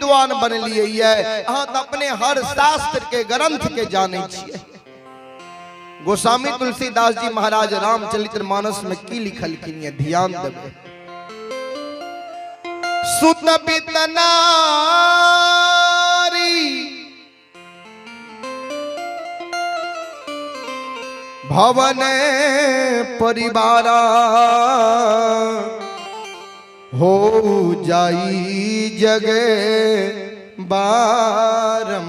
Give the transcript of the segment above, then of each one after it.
विद्वान बनलियै ये, अहाँ तऽ अपने हर शास्त्र के ग्रंथ के जानै छियै। गोस्वामी तुलसीदास जी महाराज रामचरित्र मानस में की लिखलखिन ये, ध्यान देबै। सुत बितनारी भवन परिवारा हो जाई जगे बारंबार।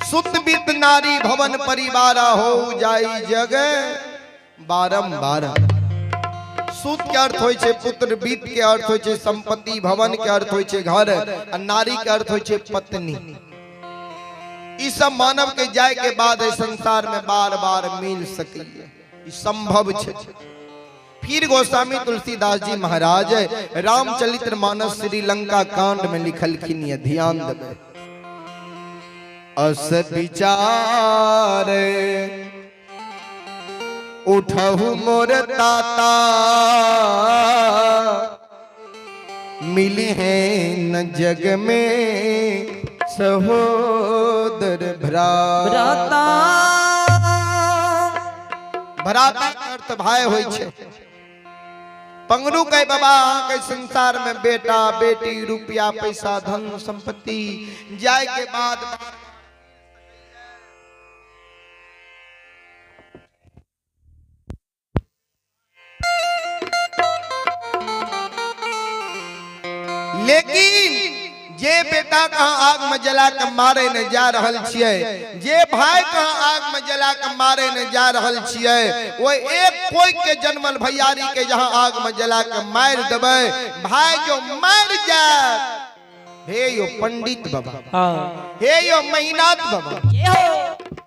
सुत बित नारी भवन परिवारा हो जाई जगे बारंबार। सुत के अर्थ होइ छै पुत्र, बीत के अर्थ होइ छै संपत्ति, भवन के अर्थ होइ छै घर, आ नारी के अर्थ होइ छै पत्नी। ई सब मानव के जाय के बाद एहि संसार में बार बार मिल सकैए, ई संभव छै। फिर गोस्वामी तुलसीदास जी महाराज रामचरित्र मानस श्रीलंका कांड में लिखलखिन ये, ध्यान देबै। अस विचार उठहु मोर ताता, मिली है न जग में सहोदर भ्राता। भ्राता के अर्थ भाई होइ छै। पंगरू कहे बाबा अहाँके संसार में बेटा बेटी रुपया पैसा धन संपत्ति जाय के बाद लेकिन जे बेटा कहाँ आग में जला के मारे ने जा रहल छियै, जे भाई कहाँ आग में जला के मारे ने जा रहल छियै, वो एक कोई के जन्मल भैयारी के जहाँ आग में जला के मार देबै, भाई जो मर जाए। हे यो पंडित बाबा, हाँ। हे यो महिनाथ बाबा,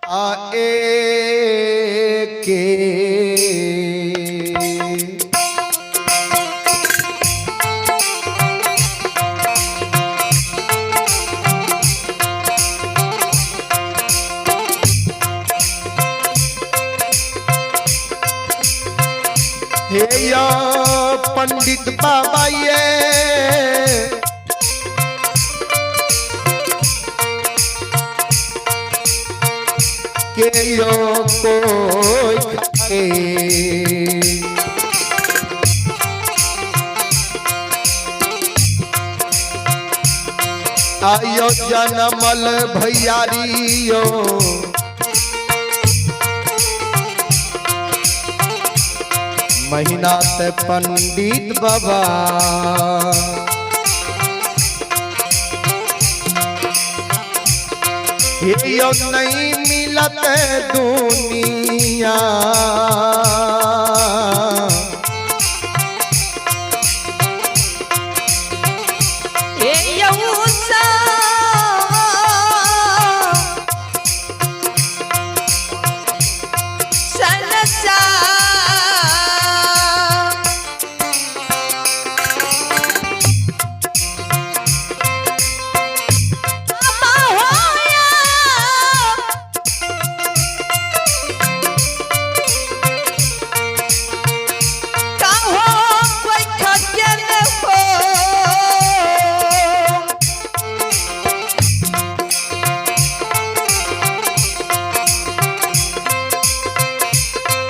आ ए के हे यो पंडित बाबा ये के यो कोई के आयो जनमल भैयारियो महीना ते पंडित बाबा हे यो नहीं मिलत दुनिया हे यौसा सनसा बाबा होया काहो कोई खजल हो।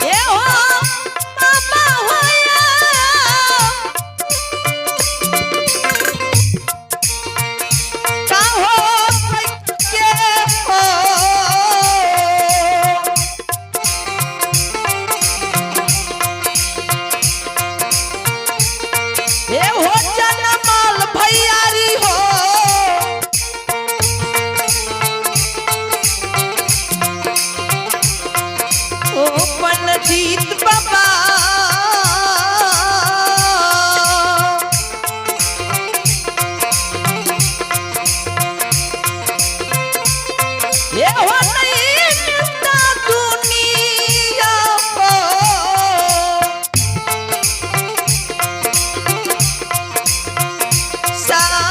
ए हो बाबा होया काहो कोई के हो। ए हो जनमल भैयारी हो ओ पंडित बाबा ए हो नहीं मिलता दुनिया को। साना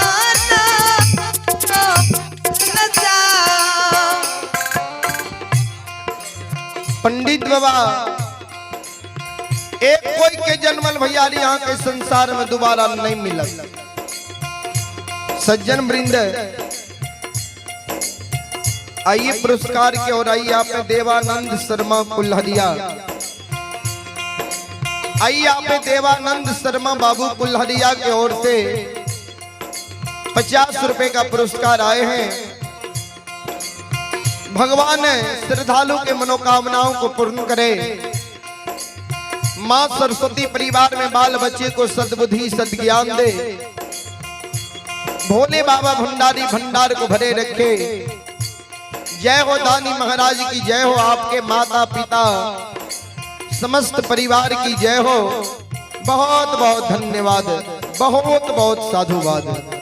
नचा। पंडित बाबा एक कोई के जन्मल भैयारी यहाँ के संसार में दोबारा नहीं मिलत। सज्जन वृंद, आइए पुरस्कार के और आइए आप देवानंद शर्मा कुल्हरिया, आइए आप देवानंद शर्मा बाबू कुल्हरिया के ओर से 50 रुपए का पुरस्कार आए हैं। भगवान श्रद्धालु के मनोकामनाओं को पूर्ण करे। मां सरस्वती परिवार में बाल बच्चे को सद्बुद्धि सद्ज्ञान दे। भोले बाबा भंडारी भंडार को भरे रखे। जय हो दानी महाराज की जय हो, आपके माता पिता समस्त परिवार की जय हो। बहुत बहुत धन्यवाद, बहुत बहुत साधुवाद।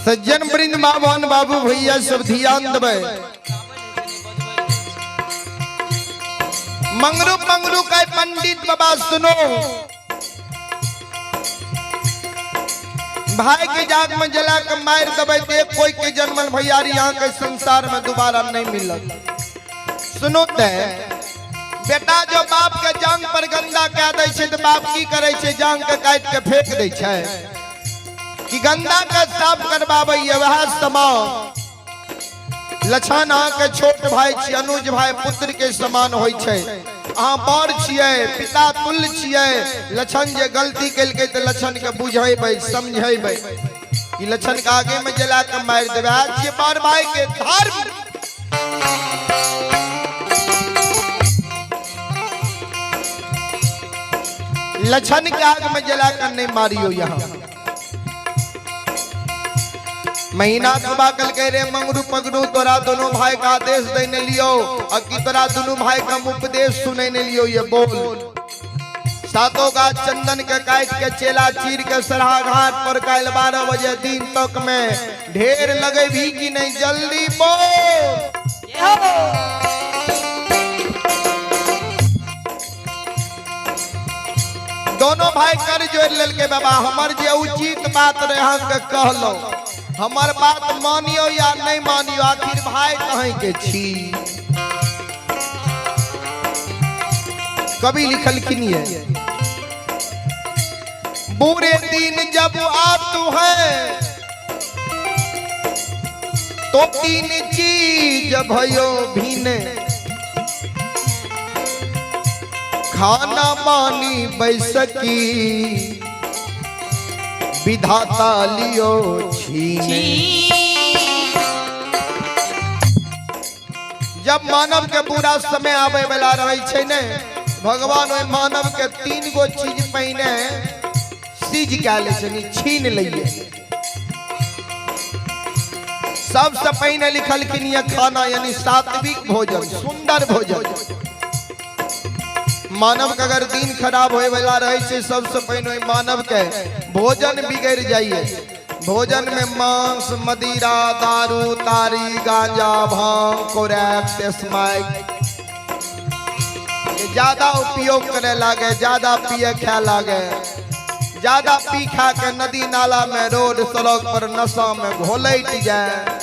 सज्जन वृंद, माँ बहन बाबू भैया सब ध्यान देबै। मंगरू मंगरू का पंडित बाबा सुनो, भाई के जाग में जला के मार देबै तो एक कोई के जन्मल भैयारी यहाँ के संसार में दोबारा नहीं मिलत। सुनो ते बेटा जो बाप के जांग पर गंदा कह दै छै तो बाप की करे छै, जांग के काट के फेंक दै छै कि गंदा के साफ करबाबै वह समाओ। लछन अहाँ के छोट भाई छी, अनुज भाई पुत्र के समान होइ छै, अहाँ बड़ छियै, पिता तुल्य छियै। लछन जे गलती केलकै तऽ लछन के बुझेबै समझेबै कि लछन के आगे में जला के मारि देबै। आज छियै बड़ भाई के धर्म। लछन के आग में जला कर नहीं मारियो। यहाँ महीना सुबह कल कह रे मंगरू पगरू तोरा दोनों भाई का आदेश देने लियो और की तोरा दोनों भाई का उपदेश सुने ने लियो। ये बोल सातों गाछ चंदन के काट के चेला चीर के सरहा घाट पर कल 12 बजे दिन तक में ढेर लगे भी कि नहीं, जल्दी बोल। दोनों भाई कर जोड़ ललके बाबा हमर जे उचित बात रहे हम के कहलो, हमर बात मानियो या नहीं मानियो, आखिर भाई कहीं के छी। कवि लिखलखिन ये बुरे दिन जब आतु है तो तीन चीज भयो भीने, खाना पानी बैसकी विधाता लियो छीने। जब मानव के बुरा समय आवे वाला रहे छै ने, भगवान ओहि मानव के 3 गो चीज पहिने सीज कए लै छै, छीन लइए। सबसे पहिने लिखलखिन ये खाना यानी सात्विक भोजन, सुंदर भोजन। मानव के अगर दिन खराब होए वाला रहे छै, सबसे पहिने ओहि मानव के भोजन बिगड़ जाइए। भोजन में मांस मदिरा दारू तारी गांजा भांग कोरैक स्मैक ज्यादा उपयोग करे लागे, ज्यादा पिए खाए लागे, ज्यादा पी खा के नदी नाला में रोड सड़क पर नशा में घोलट जाए।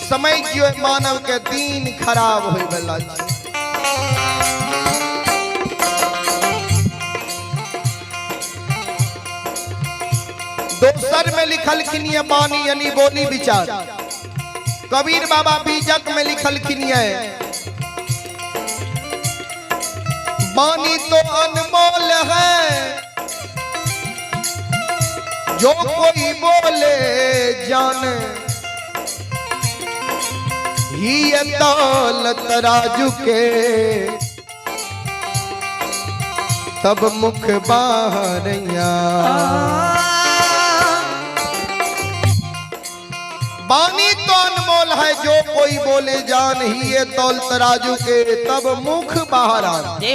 समय जियो मानव के दिन खराब होय वाला छै। दोसर में लिखलखिन ये बानी यानी बोली विचार। कबीर बाबा बीजक में लिखलखिन ये बानी तो अनमोल है, जो कोई बोले जाने, ही ये दौलत तराजू के, तब मुख बाहरिया। बानी तो अनमोल है, जो कोई बोले जान, ही ये तौल तराजू के, तब मुख बाहर आना। जय हो।